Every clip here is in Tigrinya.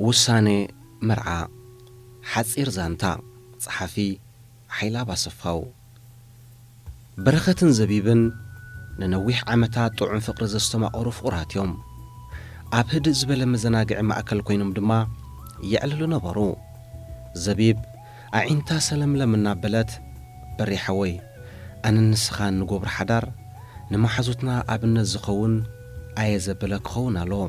ውሳኔ መርዓ። ሓጺር ዛንታ። ጸሓፊ ሓይላ ባሰፋው። በረኸትን ዘቢብን ንነዊሕ ዓመታት ጥዑም ፍቕሪ ዘስተማቐሩ ፍቑራት እዮም። ኣብ ህድእ ዝበለ መዘናግዒ ማእከል ኮይኖም ድማ የዕልሉ ነበሩ። ዘቢብ ኣዒንታ ሰለምለም እናበለት፣ በሬ ሓወይ፣ ኣነን ንስኻን ንገብሮ ሓዳር ንመሓዙትና ኣብነት ዝኸውን ኣየ ዘበለ ክኸውን ኣለዎ።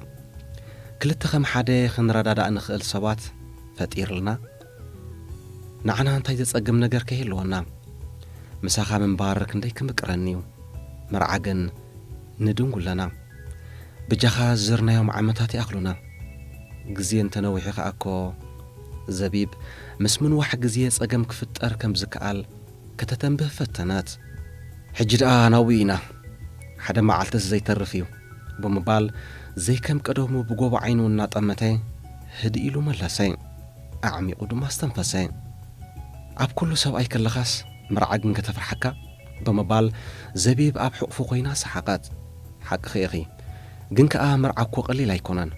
ክልተ ከም ሓደ ክንረዳዳእ ንኽእል ሰባት ፈጢርልና። ንዓና እንታይ ዘጸግም ነገር ከይህልወና? ምሳኻ ምንባር ክንደይ ክምቅረኒ እዩ። መርዓ ግን ንድንጉለና። ብጃኻ ዝዘርናዮም ዓመታት ይኣኽሉና። ግዜ እንተነዊሑ ከኣ እኮ፣ ዘቢብ፣ ምስ ምንዋሕ ግዜ ጸገም ክፍጠር ከም ዝከኣል ከተተንብህ ፈተነት። ሕጂ ደኣ ናብኡ ኢና፣ ሓደ መዓልትስ ዘይተርፍ እዩ፣ ብምባል ዘይከም ቀደሙ ብጎቦ ዓይኑ እናጠመተ ህድእ ኢሉ መለሰ። ኣዕሚቑ ድማ ኣስተንፈሰ። ኣብ ኩሉ ሰብኣይ ከለኻስ መርዓ ግን ከተፍርሓካ፣ ብምባል ዘቢብ ኣብ ሕቑፉ ኮይና ሰሓቐት። ሓቅኺ ኢኺ፣ ግን ከኣ መርዓ እኮ ቀሊል ኣይኮነን።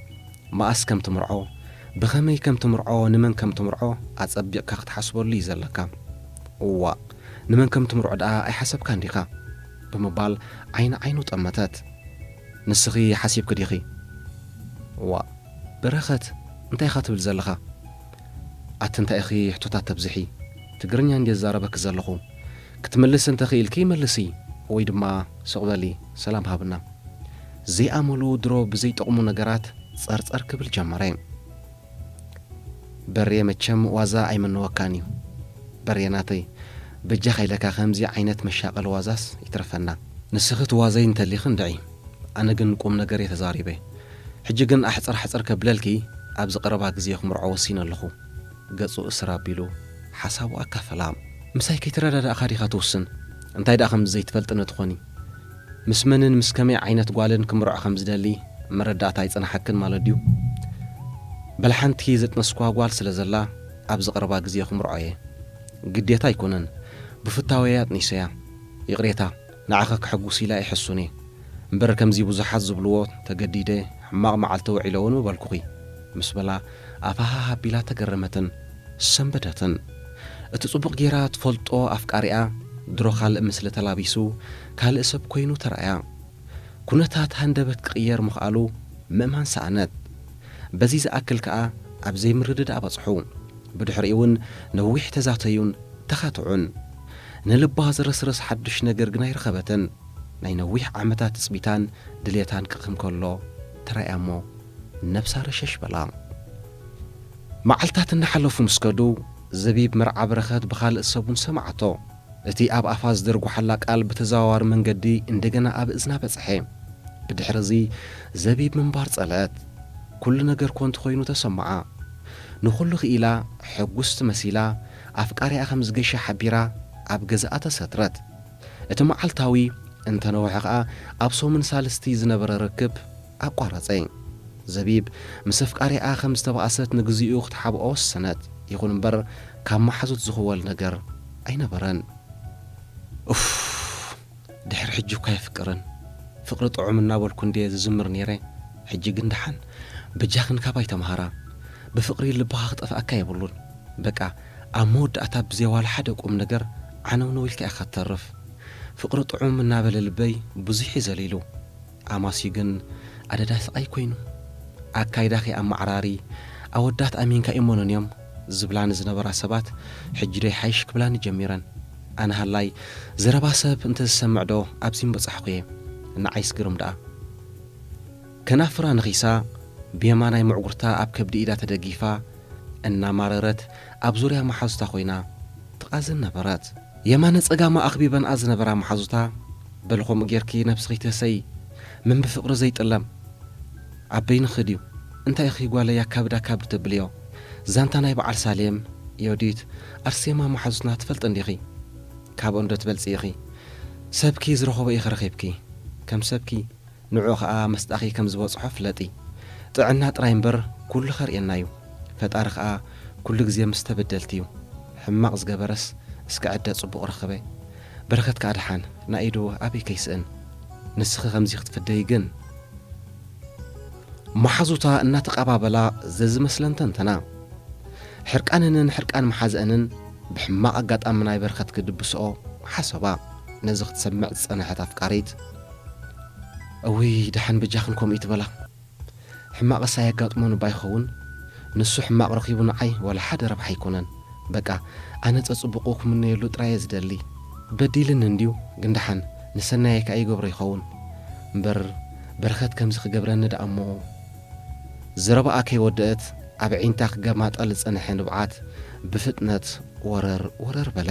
መኣስ ከም ትምርዖ፣ ብኸመይ ከም ትምርዖ፣ ንመን ከም ትምርዖ ኣጸቢቕካ ክትሓስበሉ እዩ ዘለካ። እዋእ፣ ንመን ከም ትምርዖ ደኣ ኣይሓሰብካን ዲኻ? ብምባል ዓይኒ ዓይኑ ጠመተት። ንስኺ ሓሲብኪ ዲኺ? እዋእ፣ በረኸት፣ እንታይ ኢኻ ትብል ዘለኻ? ኣቲ እንታይ ኢኺ ሕቶታት ተብዝሒ? ትግርኛ እንድየ ዝዛረበኪ ዘለኹ። ክትምልሲ እንተኽኢልኪ መልሲ፣ ወይ ድማ ስቕ በሊ፣ ሰላም ሃብና። ዘይኣመሉ ድሮ ብዘይጠቕሙ ነገራት ጸርጸር ክብል ጀመረ። በሬ፣ መቸም ዋዛ ኣይምነወካን እዩ። በሬ ናተይ፣ በጃኻ ኢለካ ከምዚ ዓይነት መሻቐሊ ዋዛስ ይትረፈና። ንስኺ ትዋዘይ እንተሊኺ እንድዒ፣ ኣነ ግን ቁም ነገር እየ ተዛሪበ። ሕጂ ግን ኣሕጽር ኣሕጽር ከብለልኪ፣ ኣብዚ ቀረባ ግዜ ክምርዖ ወሲነ ኣለኹ። ገጹ እስር ኣቢሉ ሓሳቡ ኣካፈላ። ምሳይ ከይተረዳዳእኻ ዲኻ ትውስን? እንታይ ደኣ ከም ዘይትፈልጥኒ ትኾኒ? ምስ መንን ምስ ከመይ ዓይነት ጓልን ክምርዖ ከም ዝደሊ መረዳእታ ኣይጸናሓክን ማለት ድዩ? በል ሓንቲ ዘጥነስኳ ጓል ስለ ዘላ ኣብዚ ቀረባ ግዜ ክምርዖ እየ። ግዴታ ኣይኮነን፣ ብፍታወይ ኣጥኒሰያ። ይቕሬታ፣ ንዓኺ ከሐጉስ ኢለ ኣይሕሱን እየ። እምበር ከምዚ ብዙሓት ዝብልዎ ተገዲደ ሕማቕ መዓልቲ ውዒለ እውን ምበልኩኺ፣ ምስ በላ ኣፋ ሃህ ኣቢላ ተገረመትን ሰንበደትን። እቲ ጽቡቕ ጌራ ትፈልጦ ኣፍቃሪኣ ድሮ ካልእ ምስሊ ተላቢሱ ካልእ ሰብ ኮይኑ ተራእያ። ኩነታት ሃንደበት ክቕየር ምኽኣሉ ምእማን ሰኣነት። በዚ ዝኣክል ከኣ ኣብ ዘይምርድዳእ በጽሑ። ብድሕሪኡ እውን ነዊሕ ተዛተዩን ተኻትዑን። ንልባ ዘረስርስ ሓድሽ ነገር ግን ኣይረኸበትን። ናይ ነዊሕ ዓመታት ትጽቢታን ድሌታን ክቕም ከሎ ተራእያ እሞ ነብሳ ረሸሽ በላ። መዓልታት እናሓለፉ ምስ ከዱ፣ ዘቢብ መርዓ በረኸት ብኻልእ ሰብ እውን ሰምዓቶ። እቲ ኣብ ኣፋ ዝደርጉሓላ ቃል ብተዘዋዋሪ መንገዲ እንደገና ኣብ እዝና በጽሐ። ብድሕሪ እዚ ዘቢብ ምንባር ጸልአት። ኩሉ ነገር ኮንቱ ኮይኑ ተሰምዓ። ንኹሉ ክኢላ፣ ሕጉስቲ መሲላ፣ ኣፍቃሪኣ ከም ዝገሸ ሓቢራ ኣብ ገዛኣ ተሰትረት። እቲ መዓልታዊ እንተነውሐ ኸኣ ኣብ ሰሙን ሳልስቲ ዝነበረ ርክብ ኣቋረጸ። ዘቢብ ምስ ኣፍቃሪኣ ከም ዝተባእሰት ንግዚኡ ክትሓብኦ ወሰነት። ይኹን እምበር ካብ መሓዙት ዝኽወል ነገር ኣይነበረን። ኡፍ፣ ድሕሪ ሕጂ እኳ የፍቅርን። ፍቅሪ ጥዑም እናበልኩ እንድየ ዝዝምር ነይረ። ሕጂ ግን ደሓን። በጃኽን ካባይ ተምሃራ። ብፍቅሪ ልብኻ ክጠፍኣካ የብሉን። በቃ፣ ኣብ መወዳእታ ብዘይ ዋላ ሓደ ቁም ነገር ዓነውነው ኢልካ ኢኻ ትተርፍ። ፍቅሪ ጥዑም እናበለ ልበይ ብዙሕ እዩ ዘሊሉ። ኣማስዩ ግን ኣደዳ ስቓይ ኮይኑ። ኣካይዳኺ ኣመዓራሪ፣ ኣወዳት ኣሚንካ ይእመኑን እዮም ዝብላኒ ዝነበራ ሰባት፣ ሕጂ ዶ ይሓይሽ ክብላኒ ጀሚረን። ኣነ ሃላይ፣ ዘረባ ሰብ እንተዝሰምዕ ዶ ኣብዚ ምበጻሕኹ እየ። ንዓይስ ግርም ደኣ። ከናፍራ ነኺሳ፣ ብየማናይ ምዕጉርታ ኣብ ከብዲ ኢዳ ተደጊፋ፣ እናማረረት ኣብ ዙርያ መሓዙታ ኮይና ትቓዝን ነበረት። የማነ ጸጋማ ኣኽቢበንኣ ዝነበራ መሓዙታ፣ በል ከምኡ ጌርኪ ነብስኺ ተሰዪ፣ መን ብፍቕሪ ዘይጥለም? ኣበይ ንኽድ እዩ? እንታይ ኢኺ ጓለይ ኣካብድ ኣካብድ ተብልዮ? ዛንታ ናይ በዓል ሳሌም፣ ዮዲት፣ ኣርሴማ መሓዙትና ትፈልጢ እንዲኺ? ካብኦም ዶ ትበልጺ ኢኺ? ሰብኪ ዝረኸቦ ኢኺ ረኺብኪ። ከም ሰብኪ ንዑ ኸኣ መስጣኺ ከም ዝበጽሖ ፍለጢ። ጥዕና ጥራይ እምበር ኩሉ ኸርእየና እዩ። ፈጣሪ ኸኣ ኩሉ ግዜ ምስ ተበደልቲ እዩ። ሕማቕ ዝገበረስ እስከ ዕደ ጽቡቕ ረኸበ። በረኸት ከኣ ደሓን ናኢዱ ኣበይ ከይስእን። ንስኺ ከምዚ ክትፍደዪ ግን። መሓዙታ እናተቐባበላ ዘዝመስለን ተንተና። ሕርቃነንን ሕርቃን መሓዘአንን ብሕማቕ ኣጋጣሚ ናይ በረኸት ክድብስኦ ሓሰባ። ነዚ ክትሰምዕ ዝጸንሐት ኣፍቃሪት፣ "እውይ፣ ደሓን በጃኽን ከምኡ ይትበላ። ሕማቕስ ኣየጋጥሞን እባ ይኸውን? ንሱ ሕማቕ ረኺቡ ንዓይ ዋላ ሓደ ረብሓ ኣይኮነን። በቃ፣ ኣነ ጸጽቡቑ ክምነየሉ ጥራየ ዝደሊ። በዲልኒ እንድዩ፣ ግን ደሓን ንሰናየይ ከኣ ይገብሮ ይኸውን። እምበር በረኸት ከምዚ ክገብረኒ ደኣ እሞ?" ዘረባኣ ከይወደአት፣ ኣብ ዒንታ ክገማጠል ዝጸንሐ ንብዓት ብፍጥነት ወረር ወረር በለ።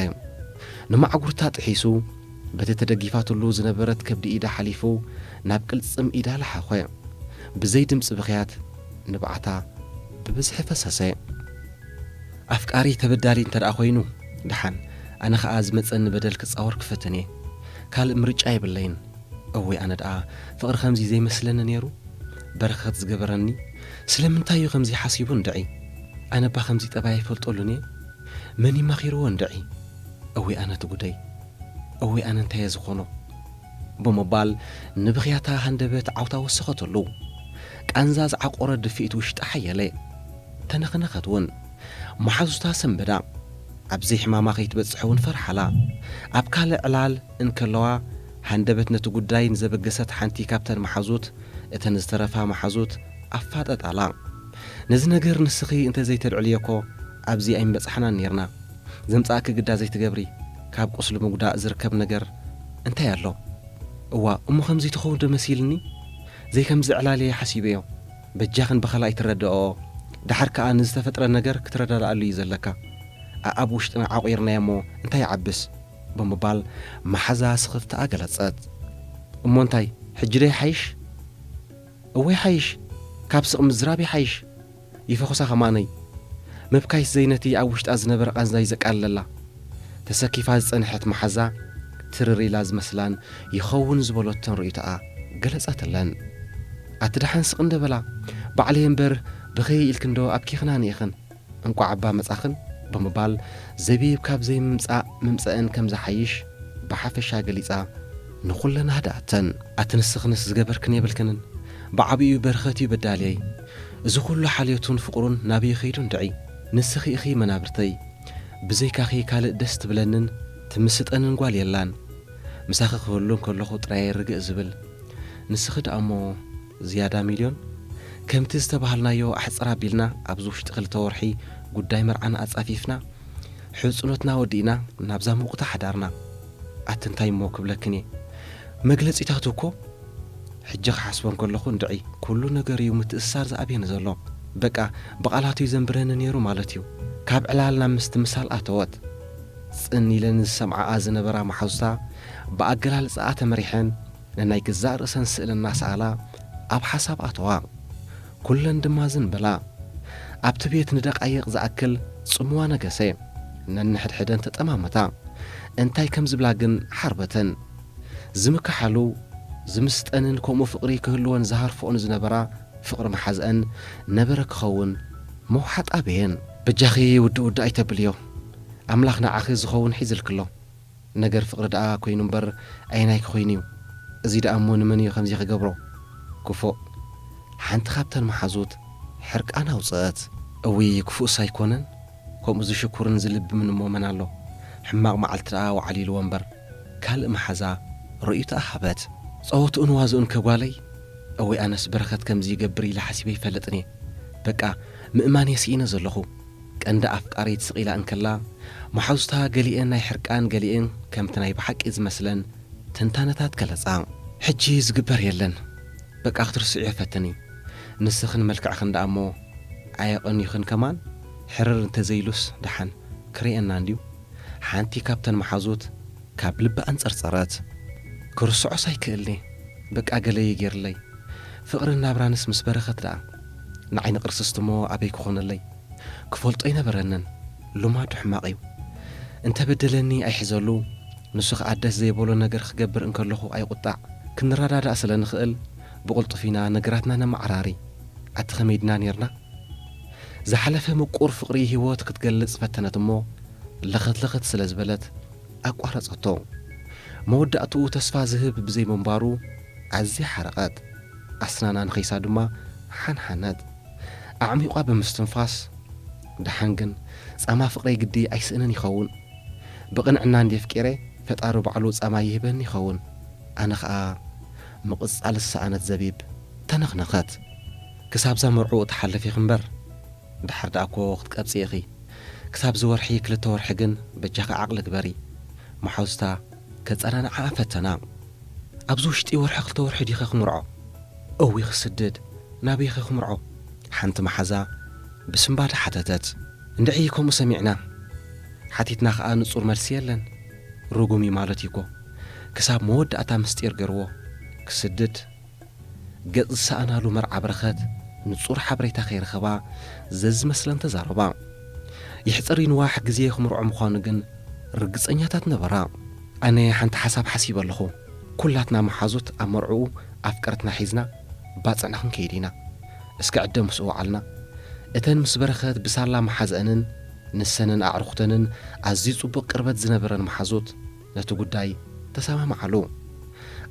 ንማዕጉርታ ጥሒሱ፣ በቲ ተደጊፋትሉ ዝነበረት ከብዲ ኢዳ ሓሊፉ፣ ናብ ቅልጽም ኢዳ ለሓኾ። ብዘይ ድምጺ ብኽያት ንብዓታ ብብዝሒ ፈሰሰ። ኣፍቃሪ ተበዳሊ እንተ ደኣ ኮይኑ፣ ደሓን፣ ኣነ ኸኣ ዝመጸኒ በደል ክጻወር ክፈትን እየ። ካልእ ምርጫ የብለይን። እወይ፣ ኣነ ደኣ ፍቕሪ ከምዚ ዘይመስለኒ ነይሩ። በረኸት ዝገበረኒ ስለምንታይ እዩ ከምዚ ሓሲቡ እንድዒ? ኣነ እባ ከምዚ ጠባይ ኣይፈልጠሉን እየ። መን ይማኺርዎ እንድዒ? እወይ፣ ኣነ እቲ ጉደይ። እወይ፣ ኣነ እንታይ እየ ዝኾኖ? ብምባል ንብኽያታ ሃንደበት ዓውታ ወሰኸትሉ። ቃንዛ ዝዓቆረ ድፍኢት ውሽጣ ሓየለ። ተነኽነኸት እውን። መሓዙታ ሰንበዳ። ኣብ ዘይሕማማ ከይትበጽሕ እውን ፈርሓላ። ኣብ ካልእ ዕላል እንከለዋ፣ ሃንደበት ነቲ ጉዳይ ንዘበገሰት ሓንቲ ካብተን መሓዙት፣ እተን ዝተረፋ መሓዙት ኣፋጠጣላ። "ነዚ ነገር ንስኺ እንተ ዘይተልዕልዮ እኮ ኣብዚ ኣይምበጻሕናን ኔርና። ዘምጻእኪ ግዳ ዘይትገብሪ፣ ካብ ቁስሊ ምጉዳእ ዝርከብ ነገር እንታይ ኣሎ? እዋ፣ እሞ ከምዚ ትኸውን ዶ መሲልኒ? ዘይከምዚ ዕላልየ ሓሲበዮ። በጃኽን ብኸላ ኣይትረድኦ። ደሓር ከኣ ንዝተፈጥረ ነገር ክትረዳድኣሉ እዩ ዘለካ። ኣኣብ ውሽጥና ዓቑርናዮ እሞ እንታይ ይዓብስ?" ብምባል መሓዛ ስኽፍታኣ ገለጸት። "እሞ እንታይ፣ ሕጂ ዶ ይሓይሽ?" "እወ ይሓይሽ፣ ካብ ስቕ ምዝራብ ይሓይሽ። ይፈኹሳ ከማነይ። ምብካይስ ዘይ ነቲ ኣብ ውሽጣ ዝነበረ ቃንዛ እዩ ዘቃልለላ?" ተሰኪፋ ዝጸንሐት መሓዛ ትርር ኢላ ዝመስላን ይኸውን ዝበሎተን ርእይቶኣ ገለጸትለን። "ኣቲ ደሓን ስቕ እንደ በላ፣ ባዕለይ እምበር ብኸይ ኢልክንዶ ኣብኪኽናኒ ኢኽን? እንቋዕ እባ መጻኽን?" ብምባል ዘቢብ ካብ ዘይምምጻእ ምምጸእን ከም ዝሓይሽ ብሓፈሻ ገሊጻ ንኹለን ኣህድኣተን። "ኣቲ ንስኽንስ ዝገበርክን የብልክንን፣ ብዓቢኡ በረኸት እዩ በዳልየይ። እዚ ኩሉ ሓልዮቱን ፍቕሩን ናበይ ከይዱ እንድዒ? ንስኺ ኢኺ መናብርተይ። ብዘይካኺ ካልእ ደስ ትብለንን ትምስጠንን ጓል የላን። ምሳኺ ክህሉ እንከለኹ ጥራይ ርግእ ዝብል። ንስኺ ደኣ እሞ ዝያዳ ሚልዮን?" ከምቲ ዝተባሃልናዮ ኣሕጽር ኣቢልና ኣብዚ ውሽጢ ክልተ ወርሒ ጉዳይ መርዓና ኣጻፊፍና፣ ሕጽኖትና ወዲእና ናብዛ ምውቕታ ሓዳርና። ኣቲ እንታይ እሞ ክብለክን እየ? መግለጺታቱ እኮ ሕጂ ክሓስቦ እንከለኹ እንድዒ ኩሉ ነገር እዩ ምትእስሳር ዝኣብየኒ ዘሎ። በቃ ብቓላቱ እዩ ዘንብረኒ ነይሩ ማለት እዩ። ካብ ዕላል ናብ ምስትምሳል ኣተወት። ጽን ኢለን ዝሰምዓኣ ዝነበራ መሓዙታ ብኣገላልጻኣ ተመሪሐን ነናይ ገዛእ ርእሰን ስእሊ እናሰኣላ ኣብ ሓሳብ ኣተዋ። ኩለን ድማ ዝን በላ። ኣብቲ ቤት ንደቃይቕ ዝኣክል ጽምዋ ነገሰ። ነንሕድሕደን ተጠማመታ። እንታይ ከም ዝብላ ግን ሓርበተን። ዝምክሓሉ፣ ዝምስጠንን ከምኡ ፍቕሪ ክህልወን ዝሃርፍኦን ዝነበራ ፍቕሪ መሓዝአን ነበረ ክኸውን መውሓጥ ኣበየን። "በጃኺ ውድእ ውድእ ኣይተብልዮ። ኣምላኽ ንዓኺ ዝኸውን ሒዝልክሎ። ነገር ፍቕሪ ደኣ ኮይኑ እምበር ኣየናይ ክኾይኑ እዩ? እዚ ደኣ እሞ ንመን እዩ ከምዚ ክገብሮ? ክፉእ!" ሓንቲ ካብተን መሓዙት ሕርቃን ኣውጽአት። "እውይ፣ ክፉእስ ኣይኮነን? ከምኡ ዝሽኩርን ዝልብምን እሞ መን ኣሎ? ሕማቕ መዓልቲ ደኣ ወዓሊልዎ እምበር!" ካልእ መሓዛ ርእይቶኣ ሃበት። "ጸወትኡን ዋዝኡን ከጓለይ? እውይ፣ ኣነስ በረኸት ከምዚ ይገብር ኢለ ሓሲበ ይፈልጥን እየ። በቃ፣ ምእማን እየ ስኢነ ዘለኹ።" ቀንዲ ኣፍቃሪት ስቕ ኢላ እንከላ፣ መሓዙታ ገሊኤን ናይ ሕርቃን፣ ገሊኤን ከምቲ ናይ ብሓቂ ዝመስለን ትንታነታት ገለጻ። "ሕጂ ዝግበር የለን። በቃ ክትርስዕዮ ፈትኒ። ንስኽን መልክዕኽን ደኣ እሞ ኣየቐንዩኽን ከማን፣ ሕርር እንተዘይሉስ ደሓን ክርእየና እንድዩ?" ሓንቲ ካብተን መሓዙት ካብ ልቢ ኣንጸርጸረት። "ክርስዖስ ኣይክእልኒ። በቃ ገለ እዩ ገይርለይ። ፍቕርን ናብራንስ ምስ በረኸት ደኣ። ንዓይ ንቕርስስቲ እሞ ኣበይ ክኾነለይ? ክፈልጦ ኣይነበረንን። ልማዱ ሕማቕ እዩ። እንተ በደለኒ ኣይሕዘሉ፣ ንሱ ኸኣ ደስ ዘይበሎ ነገር ክገብር እንከለኹ ኣይቁጣዕ። ክንረዳዳእ ስለ ንኽእል፣ ብቕልጡፍ ኢና ነገራትና ነመዓራሪ። ኣቲ ኸመይ ድና ኔርና?" ዝሓለፈ ምቁር ፍቕሪ ህይወት ክትገልጽ ፈተነት እሞ፣ ለኸት ለኸት ስለ ዝበለት ኣቋረጸቶ። መወዳእትኡ ተስፋ ዝህብ ብዘይምንባሩ ኣዝያ ሓረቐት። ኣስናና ንኸይሳ ድማ ሓንሓነት ኣዕሚቋ ብምስትንፋስ፣ ደሓን ግን ጻማ ፍቕረይ ግዲ ኣይስእንን ይኸውን። ብቕንዕና እንድየ ኣፍቂረ፣ ፈጣሪ ባዕሉ ጻማ ይህበኒ ይኸውን። ኣነ ኸኣ ምቕጻል ዝሰኣነት ዘቢብ ተነኽነኸት። ክሳብዛ መርዕኡ ትሓልፍ ኢኺ እምበር፣ ድሓር ደኣ እኮ ክትቀብጺ ኢኺ። ክሳብዚ ወርሒ ክልተ ወርሒ ግን በጃኺ ዓቕሊ ግበሪ። መሓዙታ ከጸናንዓኣ ፈተና። ኣብዚ ውሽጢ ወርሒ ክልተ ወርሒ ዲኸ ክምርዖ? እዊ ክስድድ፣ ናበይኸ ክምርዖ? ሓንቲ መሓዛ ብስንባደ ሓተተት። እንድዒ ከምኡ ሰሚዕና። ሓቲትና ኸኣ ንጹር መልሲ የለን። ርጉም እዩ ማለት እዩ እኮ። ክሳብ መወዳእታ ምስጢር ገርዎ። ክስድድ። ገጽ ዝሰኣናሉ መርዓ በረኸት ንጹር ሓበሬታ ከይረኸባ ዘዝመስለን ተዛረባ። ይሕጽር ይንዋሕ ግዜ ክምርዖ ምዃኑ ግን ርግጸኛታት ነበራ። ኣነ ሓንቲ ሓሳብ ሓሲበ ኣለኹ። ኩላትና መሓዙት ኣብ መርዕኡ ኣፍቀርትና ሒዝና ባጽዕና ክንከይድ ኢና። እስከ ዕደ ምስኡ ወዓልና። እተን ምስ በረኸት ብሳላ መሓዘአንን ንሰንን ኣዕሩኽተንን ኣዝዩ ጽቡቕ ቅርበት ዝነበረን መሓዙት ነቲ ጉዳይ ተሰማምዓሉ።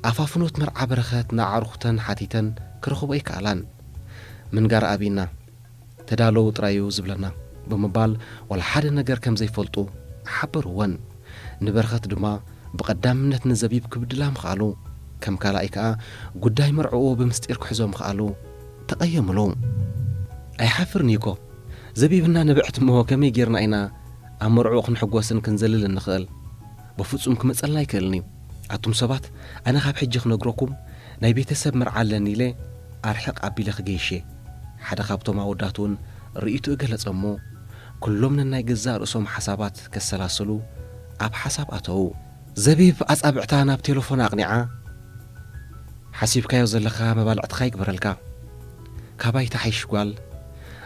ኣፋፍኖት መርዓ በረኸት ንኣዕሩኽተን ሓቲተን ክረኽቦ ኣይከኣላን። ምንጋር ኣብይና፣ ተዳለዉ ጥራይ እዩ ዝብለና ብምባል ዋላ ሓደ ነገር ከም ዘይፈልጡ ሓበርወን። ንበረኸት ድማ ብቐዳምነት ንዘቢብ ክብድላ ምኽኣሉ፣ ከም ካልኣይ ከኣ ጉዳይ መርዕኡ ብምስጢር ክሕዞ ምኽኣሉ ተቐየምሉ። ኣይሓፍርን እዩ እኮ። ዘቢብና ንብዕቲ እሞ ከመይ ጌርና ኢና ኣብ መርዕኡ ክንሕጎስን ክንዘልልን ንኽእል? ብፍጹም ክመጸልና ኣይክእልን እዩ። ኣቱም ሰባት፣ ኣነ ካብ ሕጂ ክነግረኩም ናይ ቤተሰብ መርዓ ኣለኒ ኢለ ኣርሕቕ ኣቢለ ክገይሽ እየ። ሓደ ካብቶም ኣወዳት እውን ርእይትኡ ገለጸ እሞ፣ ኩሎም ነናይ ገዛእ ርእሶም ሓሳባት ከሰላስሉ ኣብ ሓሳብ ኣተዉ። ዘቢብ ኣጻብዕታ ናብ ቴሌፎን ኣቕኒዓ፣ ሓሲብካዮ ዘለኻ መባልዕትኻ ይግበረልካ። ካባይ ተሓይሽ ጓል፣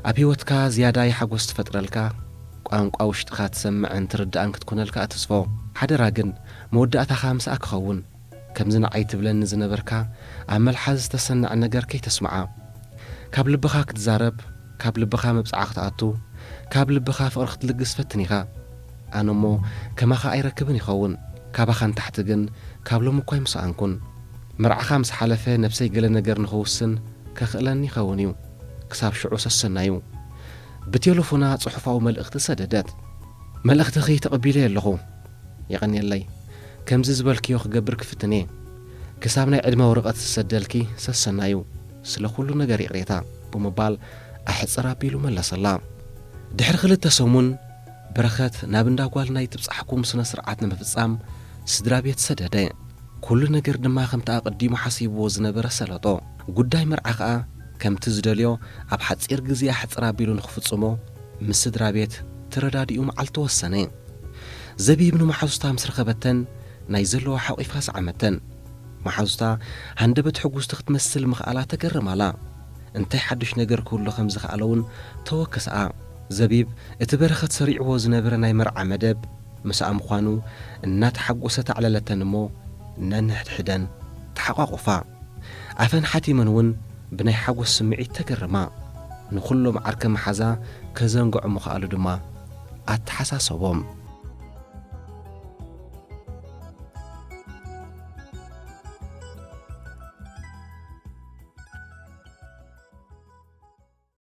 ኣብ ህይወትካ ዝያዳይ ሓጎስ ትፈጥረልካ፣ ቋንቋ ውሽጥኻ ትሰምዕን ትርዳእን ክትኮነልካ እትስፎ። ሓደራ ግን መወዳእታኻ ምስኣ ክኸውን። ከምዚ ንዓይ ትብለኒ ዝነበርካ ኣብ መልሓስ ዝተሰነዐ ነገር ከይተስምዓ። ካብ ልብኻ ክትዛረብ፣ ካብ ልብኻ መብጽዓ ክትኣቱ፣ ካብ ልብኻ ፍቕሪ ክትልግስ ፈትን ኢኻ። ኣነ እሞ ከማኻ ኣይረክብን ይኸውን። ካባኻ ንታሕቲ ግን ካብ ሎሚ እኳ ኣይምሰኣንኩን። መርዓኻ ምስ ሓለፈ ነብሰይ ገለ ነገር ንኽውስን ከኽእለኒ ይኸውን እዩ። ክሳብ ሽዑ ሰሰናዩ። ብቴሌፎና ጽሑፋዊ መልእኽቲ ሰደደት። መልእኽትኺ ተቐቢለዮ ኣለኹ። የቐንየለይ። ከምዚ ዝበልክዮ ክገብር ክፍትን እየ። ክሳብ ናይ ዕድመ ወረቐት ዝሰደልኪ ሰሰናዩ። ስለ ኩሉ ነገር ይቕሬታ ብምባል ኣሕጽር ኣቢሉ መለሰላ። ድሕሪ ክልተ ሰሙን በረኸት ናብ እንዳ ጓል ናይ ትብጻሕኩም ስነ ስርዓት ንምፍጻም ስድራ ቤት ሰደደ። ኩሉ ነገር ድማ ከምቲ ኣቐዲሙ ሓሲብዎ ዝነበረ ሰለጦ። ጉዳይ መርዓ ኸኣ ከምቲ ዝደልዮ ኣብ ሓጺር ግዜ ኣሕጽር ኣቢሉ ንኽፍጽሞ ምስ ስድራ ቤት ተረዳዲኡ መዓልቲ ወሰነ። ዘቢብ ንመሓዙታ ምስ ረኸበተን ናይ ዘለዋ ሓቒፋ ሰዓመተን። መሓዙታ ሃንደበት ሕጉስቲ ክትመስል ምኽኣላ ተገርም ኣላ። እንታይ ሓድሽ ነገር ክህሉ ከም ዝኸኣለ እውን ተወከስኣ። ዘቢብ እቲ በረኸት ሰሪዕዎ ዝነበረ ናይ መርዓ መደብ ምስኣ ምዃኑ እናተሓጎሰት ኣዕለለተን እሞ ነንሕድሕደን ተሓቋቑፋ። ኣፈን ሓቲመን እውን ብናይ ሓጎስ ስምዒት ተገርማ። ንኹሎም ዓርከ መሓዛ ከዘንግዑ ምኽኣሉ ድማ ኣተሓሳሰቦም።